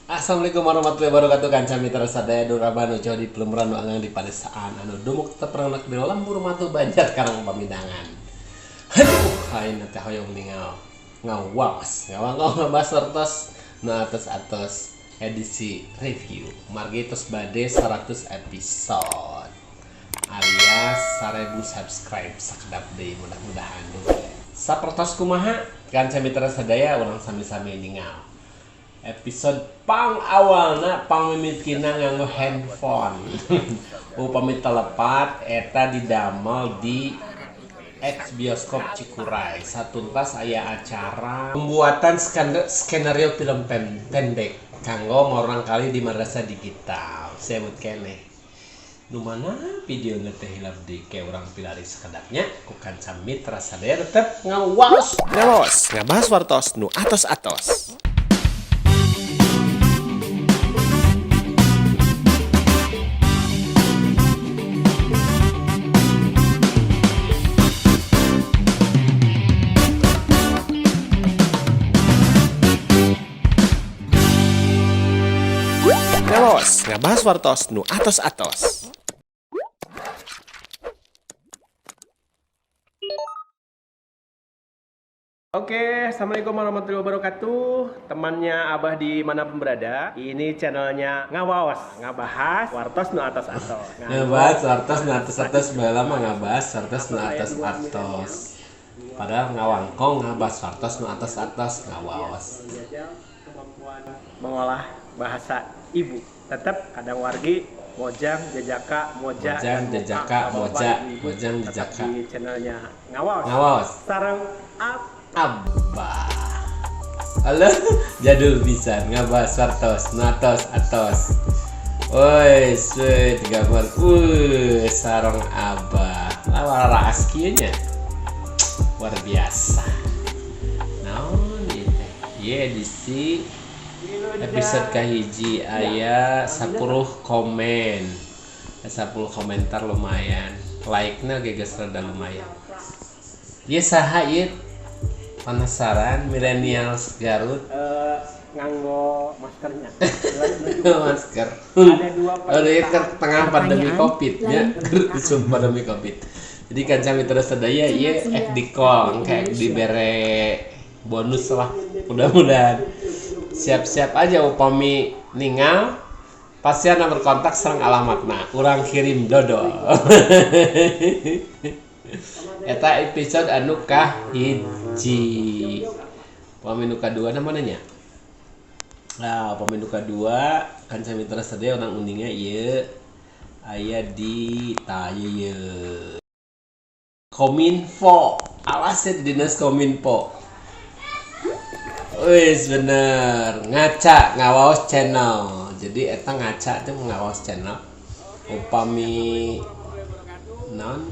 Assalamualaikum warahmatullahi wabarakatuh. Kanca mitra sadaya duraba nu jauh di pelemuran, nu anggang di padesaan, anu dumuk teperanak di lembur matu Banjar Karang Pamindangan. Aduh, ayeuna teh hoyong ningal ngawaos ngawangkong ngabahas wartos nu atos-atos edisi review. Margi tos bade 100 episode alias 1000 subscribe sakedap deui, mudah-mudahan dugi. Sapertos kumaha, kanca mitra sadaya, urang sami-sami ningal episode pang awalna, pang mimitina nganggo handphone. Upami telepat eta didamel di ex bioskop Cikuray, satuntas aya acara pembuatan skenario film pendek kanggo murangkalih di madrasah digital. Sebut keneh nu mana video teh, hilap di ke urang pilari sakedap nya ku kanca mitra sadaya. Tetep ngawaos. Ngawaos, ngabahas wartos nu atos-atos. Ngawaos, ngabahas wartos nu atos-atos. Oke, assalamualaikum warahmatullahi wabarakatuh. Temannya Abah di mana pun berada. Ini channelnya Ngawaos, ngabahas wartos nu atos atos. Ngabahas wartos nu atos atos, baheula mah ngabahas wartos nu atos atos. Padahal ngawangkong ngabahas wartos nu atos atos ngawaos. Kemampuan mengolah bahasa ibu. Tetap kadang wargi Mojang Jajaka Moja. Mojang, dan Jajaka, Moka, Moja, Bapak, Ibu, Mojang, tetap Jajaka. di channelnya Ngawaos. Ngawaos. Sareng Ab Abah. Halo, jadul pisan ngabahas wartos nu atos atos. Woi, sweet gambar. Wuh, sareng Abah. Lah, raas kieu nya. Luar biasa. Naon ieu teh? Ieu edisi episode kahiji, aya 10 komen. 10 komentar lumayan. Like-na ge geus rada lumayan. Ieu saha ieu? Penasaran, millennials Garut. Nganggo maskernya. Masker. Ada dua. Oh, iya, ke tengah pandemi Pertanyaan, Covid nya, lain permintaan. Usum pandemi Covid. Jadi kanca mitra sadaya, ieu ek di call, kayak dibere bonus lah. Mudah-mudahan. Siap-siap aja upami ningal pasti nomor kontak sareng alamatna. Urang kirim dodol. Eta episode anu kahiji. Upami nu kadua mana nya? Nah, upami nu kadua kanca mitra sadaya, urang uningnya ieu aya di tah ieu. Kominfo. Awas ya, di Dinas Kominfo. Wis bener, ngaca ngawaos channel. Jadi eta ngaca itu ngawaos channel. Upami non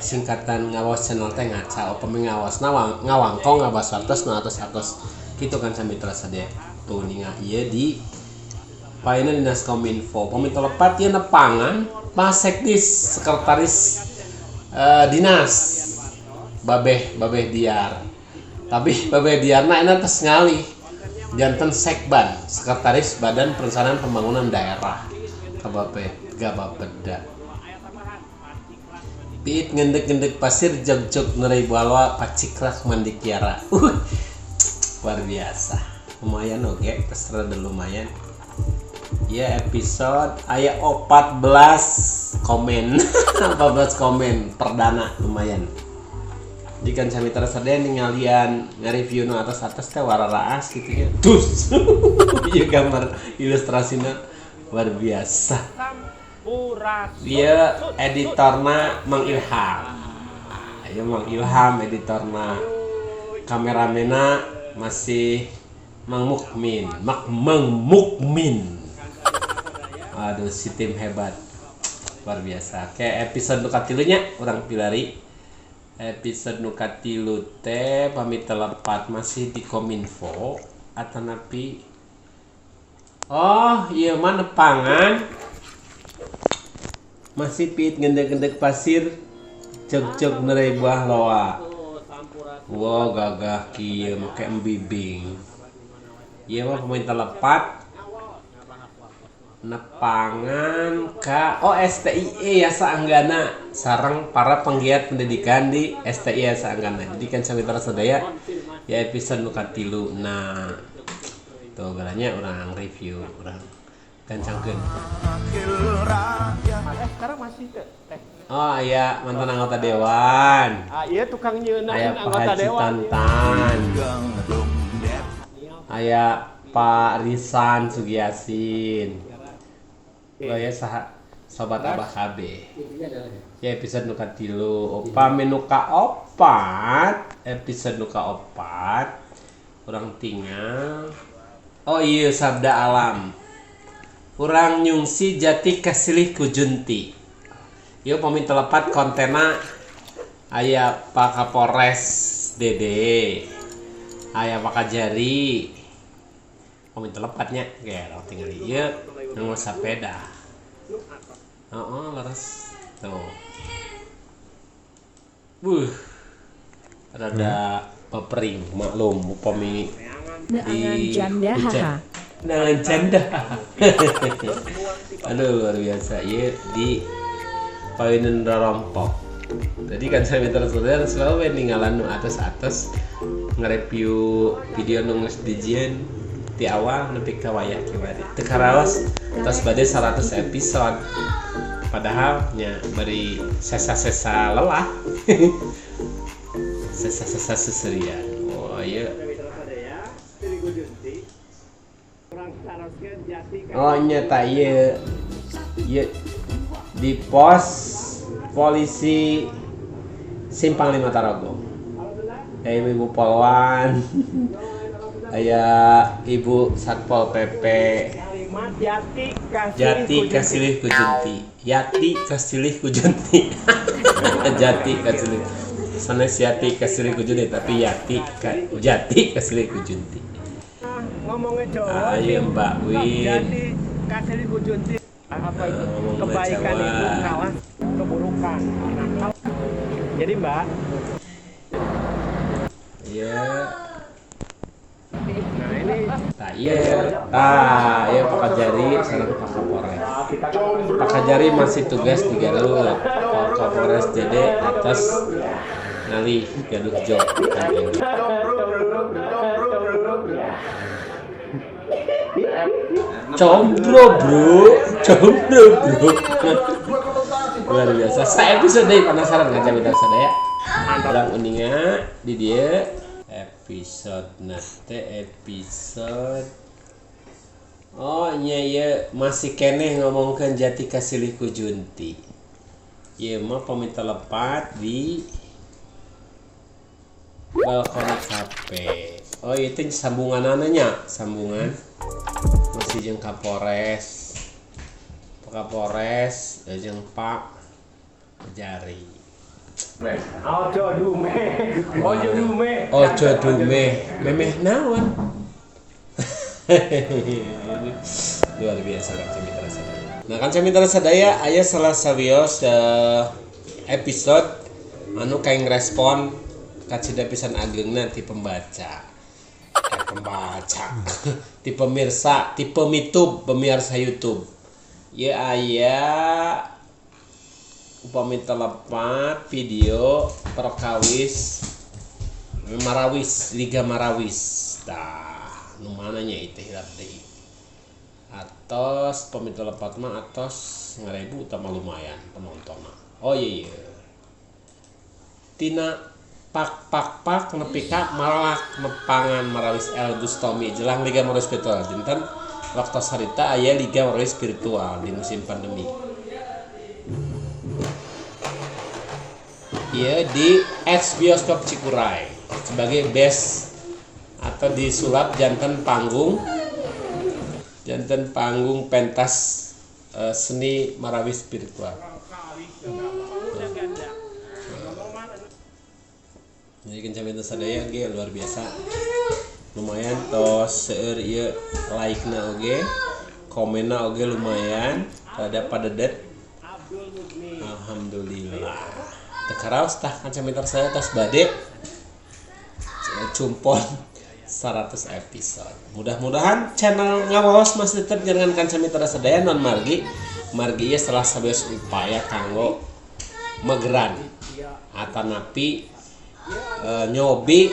singkatan ngawaos channel teh ngaca, upami ngawaosna ngawangkong ngabahas wartos nu atos atos kitu kan mitra sadaya. Tuh, ningal ieu di Paina Dinas Kominfo. Upami telepat ieu nepangan Pak Sekdis, sekretaris dinas, Babeh Babeh Diar. Tapi Babeh Diarna enak tos ngalih janten Sekban, Sekretaris Badan Perencanaan Pembangunan Daerah ka Gabapeda. Piit ngendek-ngendek pasir, jog-jog nerai balwa, pacikrak mandi kiara. Luar biasa, lumayan. Oke, okay, rada lumayan ya. Episode aya 14 komen, 14 komen perdana, lumayan. Di kanca mitra sadaya, ningalian nge-review nu atas atas teh wararaas gitu ya. Terus iya, gambar ilustrasinya luar biasa. Dia editorna Mang Ilham ya, Mang Ilham editorna. Kameramena masih Mang Mukmin, Mak Mang Mukmin. Aduh, si tim hebat, luar biasa. Kayak episode nu katilunya urang pilari. Episode nu katilu teh pami telepat masih di Kominfo atanapi, oh iya mah nepangan masih pit ngendek-ngendek pasir, jog-jog nerai buah loa. Wow, gagah kieu make embibing. Ieu mah pemain telepat. Nepangan ka STIE Yasa Anggana sareng para penggiat pendidikan di STIE Yasa Anggana. Jadi kan samitra sadaya ya episode nu katilu. Nah, tuh galanya orang review, orang gancangkeun. Sekarang masih teh. Oh iya, mantan anggota dewan. Ah iya, tukang nyeunahin Aya Pak anggota Haji dewan. Tantan. Aya Pak Risan Sugiasin. Oh ya saha sobat Abah KB. Ya episode nu katilu, upami nu kaopat, episode nu kaopat urang tinggal. Oh iya, Sabda Alam. Urang nyungsi jati kasilih ku junti. Ieu pami telepat kontena aya Pak Kapolres Dede. Aya Pak Kajari. Pami telepatnya ge tinggal ieu nganggo sapeda. Heeh, leres. Tuh. Buh. Rada pepering maklum upami di janda hujan. Neangan janda. Aduh, luar biasa ieu di pawinun rorompok. Jadi kan saya minta saudara selalu ninggalan nu atas-atas nge-review video nu geus dijieun ti awal nepi ka wayah kiwari. Teu karaos tos bade 100 episode. Padahal nya bari sesa-sesa lelah. Sesa-sesa seserian. Oh iya. Oh nyata ieu. Ieu di pos polisi Simpang 5 Tarogong. Aya Ibu Polwan, aya Ibu Satpol PP. Jati kasilih ku junti. Yati kasilih ku junti. Jati kasilih. Sanes Yati kasilih ku junti, tapi Yati ka, Jati kasilih ku junti. Ngomongnya Jawa. Ayo Mbak Win. Jati kasilih ku junti. Apa itu? Kebaikan itu kalah keburukan. Nah, jadi Mbak. Iya. Nah ini. Nah iya. Tah, iya Pak Kajari sareng Pak Kapolres. Pak Kajari masih tugas di Garut. Pak Kapolres Dede atas ngalih gaduh job. Combro bro, combro bro. Luar biasa. Saya episode deui penasaran ngaca minta sadaya. Urang uninga di dieu episode nate episode. Oh nya ieu masih keneh ngomongkeun jati kasilih ku junti. Ieu mah pami telepat di balkon kafe. Oh ieu teh sambunganana nya, sambungan masih jeung Kapolres. Pak Kapolres jeung Pak Kejari. Ojo dume. Ojo dume. Ojo dume. Memeh naon? Luar biasa kan mitra sadaya. Nah kan mitra sadaya aya salah sawios episode anu kaing respon kacida pisan ageungna ti pembaca. Pembaca, ti pemirsa, ti pemitub, pemirsa YouTube. Ieu aya upami telepat video perkawis Marawis, Liga Marawis. Tah, nu mananya itu hilap deui. Atos pami telepat mah atos 1000 utama lumayan penontonna. Oh iya iya. Tina pak pak pak nepi ka malak nepangan Marawis El Bustomi jelang Liga Marawis Virtual. Dinten waktu harita aya Liga Marawis Virtual di musim pandemi. Iya di ex bioskop Cikuray sebagai base atau disulap jantan panggung pentas seni Marawis spiritual. Jadi kencamin sadaya ge luar biasa. Lumayan tos seueur ieu like-na oge, komenna oge lumayan, rada padedet. Alhamdulillah. Teu karaos tah kanca mitra saya tos bade cumpon 100 100 episode. Mudah-mudahan channel Ngawaos masih tetap nyarengan kanca mitra sadaya non margi margi ieu salah sawios upaya kanggo megeran atanapi nyobi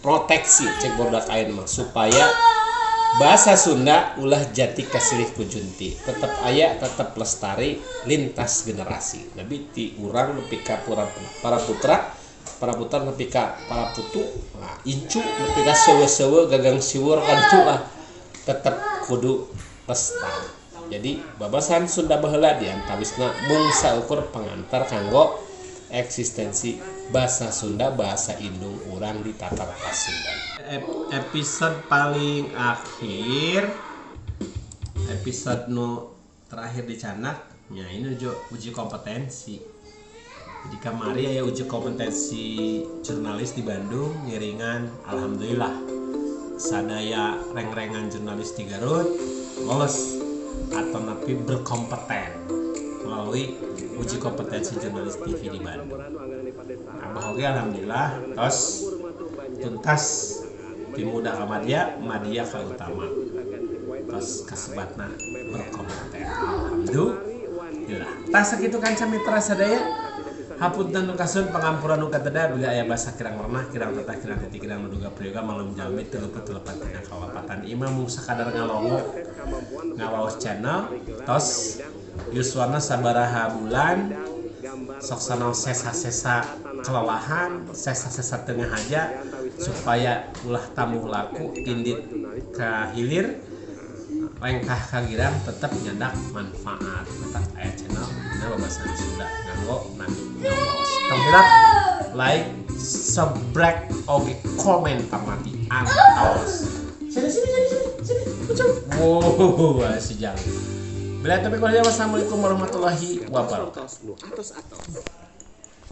proteksi cek barudak ayeuna mah supaya bahasa Sunda ulah jati kasilih ku junti, tetep aya, tetep lestari lintas generasi. Nabi ti urang nepi ka para putra, para putra nepi ka para putu, nah, incu nepi ka sewe-sewe gagang siwur kaditu lah, tetep kudu lestari. Jadi babasan Sunda baheula diantawisna mung saukur pengantar kanggo eksistensi bahasa Sunda, bahasa indung urang di Tatar Pasundan. Episode paling akhir, episode nu terakhir dicandak nya ini uji kompetensi. Jadi kamari aya uji kompetensi jurnalis di Bandung ngiringan, alhamdulillah sadaya reng-rengan jurnalis di Garut lolos atau napi berkompeten melalui uji kompetensi jurnalis TV di Bandung. Abah oge alhamdulillah tos tuntas di muda ka madya, madya ka utama. Tos kasebatna berkompeten. Alhamdulillah. Tah sakitu kanca mitra sadaya. Hapunten nu kasun, pangampura nu kateda bila aya basa kirang renah, kirang tetah, kirang titik, kirang menduga prayoga malum jalmi teu luput telepat tina kawapatan. Imah mung sakadar ngalongo Ngawaos channel tos yuswana sabaraha bulan sok sanaos sesa-sesa kelelahan, sesa-sesa tengah aja supaya ulah tamuh laku indit ka hilir lengkah ka girang tetep nyandak manfaat tetap aya channel dina babasan Sunda nganggo nami Ngawaos. Tong hilap like, subscribe, oge komen pamati antos. Sini sini sini sini sini kucing. Wow, si jang. Bila tapi wassalamualaikum warahmatullahi wabarakatuh. Atos-atos.